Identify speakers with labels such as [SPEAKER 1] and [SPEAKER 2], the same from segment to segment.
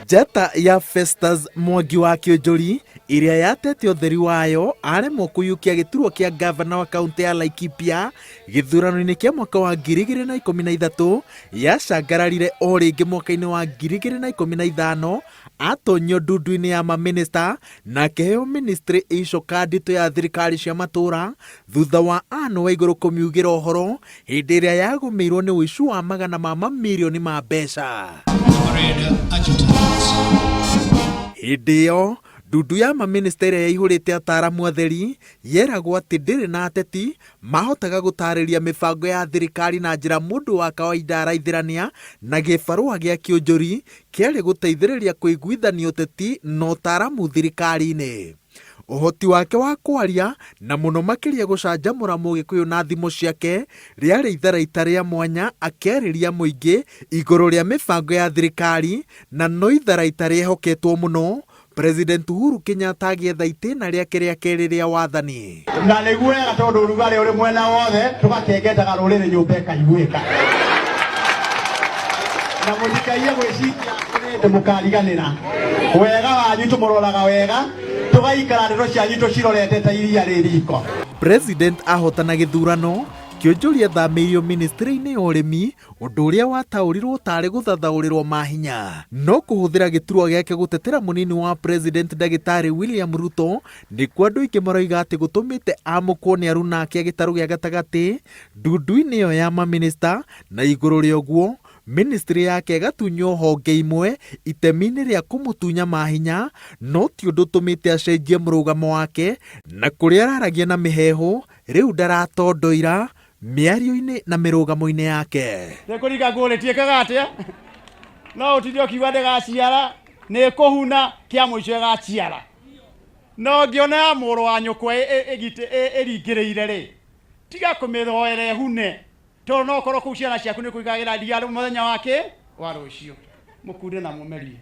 [SPEAKER 1] Njata ya Festus Mwangi wa Kĩũnjũri ĩrĩa yatete ũtheri wayo aremwo kũiyũkia gĩturwa kĩa ngavana wa kaũntĩ ya Laikipia gĩthurano-inĩ kĩa mwaka wa 2013 yacangararire o rĩngĩ mwaka-inĩ wa 2015 atonyio ndundu-inĩ ya mamĩnĩsta na akĩheo mĩnĩstrĩ ĩicoka nditũ ya thirikari cia matũũra thutha wa Anne Waigũrũ kũmiugĩra ũhoro hĩndĩ ĩrĩa yagũmĩirwo nĩ ũicu wa magana ma mamirioni ma mbeca. Hĩndĩ ĩyo ndundu ya mamĩnĩsta ĩrĩa yaihũrĩte ataaramu atheri yeragwo atĩ ndĩrĩ na ateti mahotaga gũtaarĩria mĩbango ya thirikari na njĩra mũndũ wa kawaida araithĩrania na gĩbarũa gĩa kĩũnjũri kĩarĩ gũteithĩrĩria kũiguithania ũteti na ũtaaramu thirikari-inĩ. Ũhoti wake wa kwaria na mũno makĩria gũcanjamũra mũgĩkũyũ na thimo ciake rĩarĩ itharaita rĩa mwanya akĩarĩria mũingĩ igũrũ rĩa mĩbango ya thirikari na no itharaita rĩehoketwo mũno President Uhuru Kenyatta agĩetha itĩna rĩake rĩa kerĩ rĩa wathani.
[SPEAKER 2] Na nĩguo wega tondũ ũrugarĩ ũrĩ mwena wothe tũgakengetaga rũrĩrĩ nyũmba ĩkaiguĩka na mũtikaiye gwĩciria atĩrĩ mũkariganĩra wega wanyu tũmũroraga wega tũgaikara ndeto cianyu tũcirorete ta iria rĩ riko.
[SPEAKER 1] President ahotana gĩthurano, Kĩũnjũri athamĩirio ministry-inĩ ya ũrĩmi ũndũ ũrĩa wataũrirwo tarĩ gũthathaũrĩrwo mahinya. No kũhũthĩra gĩturwa gĩake gũtetera mũnini wa President Ndagĩtarĩ William Ruto nĩkuo andũ aingĩ maroiga atĩ gũtũmĩte amũkwo nĩ aruna ake a gĩtarũ gĩa gatagatĩ ndundu-inĩ ĩyo ya mamĩnĩsta na igũrũ rĩa ũguo ministry yake ĩgatunywo honge imwe itemi-inĩ rĩa kũmũtunya mahinya no ti ũndũ ũtũmĩte acenjie mũrũgamo wake na kũrĩa araragia na mĩheehũ rĩu ndaratondoira mĩario-inĩ na mĩrũgamo-inĩ yake.
[SPEAKER 2] Nĩkũringa nguo rĩtiĩkaga atĩa? No ũtinde ũkiuga ndĩgaciara, nĩ ĩkũhuna, kĩa mũico ĩgaciara. No ũngĩona ya mũrũ wa nyũkwa ĩringĩrĩire rĩ, tiga kũmĩhoera ĩhune, tondũ no ũkorwo kũu ciana ciaku nĩ kũigagĩra ndia mũthenya wa kĩ? Wa rũciũ. Mũkunde na mũmerie.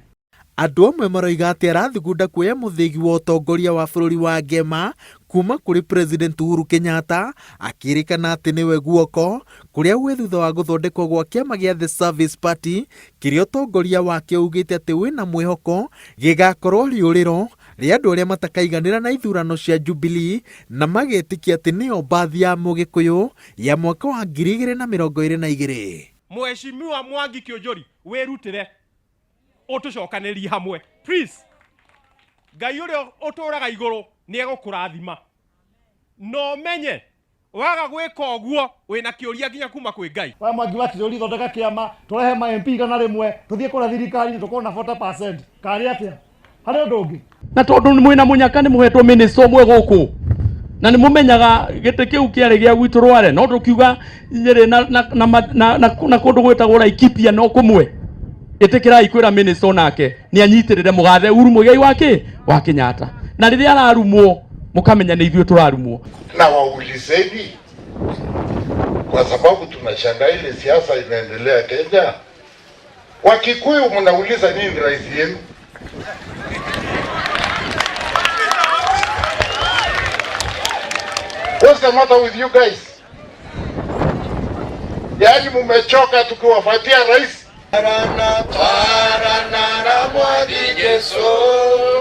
[SPEAKER 1] Andũ amwe maroiga atĩ arathugunda kuoya mũthĩgi wa ũtongoria wa bũrũri wa Ngema kuma kũrĩ President Uhuru Kenyatta akĩrĩkana atĩ nĩwe guoko kũrĩa gwĩ thutha wa gũthondekwo gwa kĩama gĩa The Service Party kĩrĩa ũtongoria wakĩo ugĩte atĩ wĩna mwĩhoko gĩgakorwo rĩũrĩro rĩa andũ arĩa matakaiganĩra na ithurano cia Jubilee na magetĩkia atĩ nĩyo mbathi ya mũgĩkũyũ ya mwaka wa 2022.
[SPEAKER 3] Mheshimiwa Mwangi Kĩũnjũri, wĩrutĩre ũtũcokanĩrie hamwe please. Ngai ũrĩa ũtũraga igũrũ nĩ egũkũrathima, na ũmenye waga gwĩka ũguo wĩna kĩũria nginya kuma kwĩ Ngai.
[SPEAKER 2] We Mwangi wa Kĩũnjũri thondeka kĩama tũrehe ma MP 100 tũthiĩ kũrĩa thirikari-inĩ tũkorwo na 40% karĩ atĩa harĩ ũndũ ũngĩ?
[SPEAKER 4] Na tondũ mwĩna mũnyaka nĩ mũhetwo minister ũmwe gũkũ na nĩ mũmenyaga gĩtĩ kĩu kĩarĩ gĩa gwitũ Rware, no tũkiuga Nyĩrĩ na, na, na, na, na, na kũndũ gwĩtagwo Laikipia no kũmwe. Ĩtĩkĩrai kwĩra minister onake nĩ anyitĩrĩre mũgathe Uhuru Muigai wa kĩ wa Kenyatta, na rĩrĩa ararumwo mũkamenya nĩ ithuĩ tũrarumwo.
[SPEAKER 5] Na waulizeni, kwa sababu tunashangaa ile siasa inaendelea Kenya. Wakikuyu mnauliza nini rais yenu? What's the matter with you guys? Yaani mumechoka tukiwafuatia rais.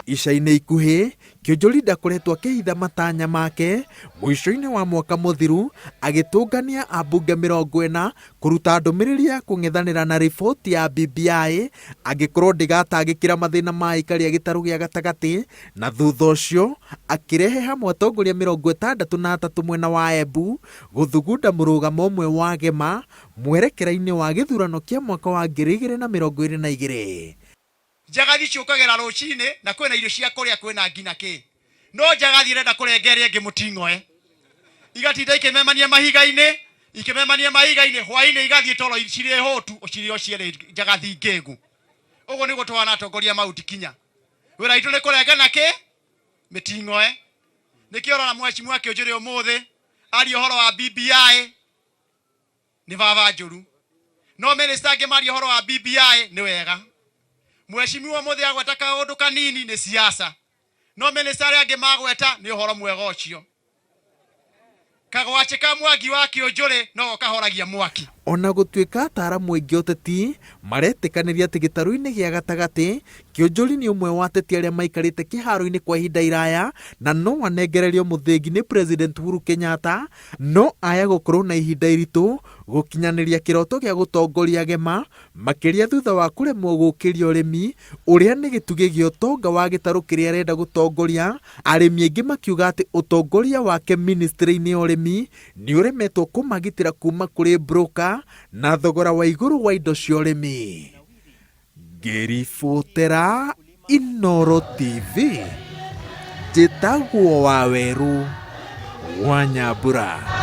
[SPEAKER 1] Ica-inĩ ikuhĩ, Kĩonjori ndakoretwo akĩhitha matanya make, mũico-inĩ wa mwaka mũthiru agĩtũngania ambunge 40 kũruta ndũmĩrĩri ya kũng'ethanĩra na riboti ya BBI angĩkorwo ndĩgatangĩkĩra mathĩna ma aikari a gĩtarũ gĩa gatagatĩ, na thutha ũcio akĩrehe hamwe atongoria 63 mwena wa Embu gũthugunda mũrũgamo ũmwe wa Gema mwerekera-inĩ wa gĩthurano kĩa mwaka wa 2022.
[SPEAKER 2] Njagathi ciũkagĩra rũcinĩ na kwĩna irio cia kũrĩa kwĩna nginya kĩ. No njagathi ĩrenda kũrenga ĩrĩa ĩngĩ mũting'oe. Igatinda ikĩmemania mahiga-inĩ, ikĩmemania mahiga-inĩ, hwaĩ-inĩ igathiĩ toro cirĩ hũtu, cirĩ o cierĩ njagathi ngĩgu. Ũguo nĩguo tũhana atongoria a Mount Kenya. Wĩra witũ nĩ kũrenga na kĩ? Mĩting'oe. Nĩkĩo ũrona mheshimiwa Kĩũnjũrĩ ũmũthĩ aria ũhoro wa BBI nĩ baba njũru. No minister angĩ maria ũhoro wa BBI nĩ wega. Mheshimiwa ũmũthĩ agweta kaũndũ kanini nĩ siasa. No minister arĩa angĩ magweta nĩ ũhoro mwega ũcio. Kagwacĩ ka Mwangi wa Kĩũnjũrĩ no kahoragia mwaki.
[SPEAKER 1] Ona gũtuĩka ataaramu aingĩ a ũteti Maretĩkanĩria atĩ gĩtarũ-inĩ gĩa gatagatĩ, Kĩonjori nĩ ũmwe wa ateti arĩa maikarĩte kĩharo-inĩ kwa ihinda iraya na no anengererio mũthĩgi nĩ President Uhuru Kenyatta, no aya gũkorwo na ihinda iritũ gũkinyanĩria kĩroto gĩa gũtongoria Gema, makĩria thutha wa kũremwo gũkĩria ũrĩmi ũrĩa nĩ gĩtugĩ gĩa ũtonga wa gĩtarũ kĩrĩa arenda gũtongoria, arĩmi aingĩ makiuga atĩ ũtongoria wake ministry-inĩ ya ũrĩmi nĩ ũremetwo kũmagitĩra kuma kũrĩ broker na thogora wa igũrũ wa indo cia ũrĩmi. Ngĩribotera Inooro TV, njĩtagwo Wawerũ wa Nyambura.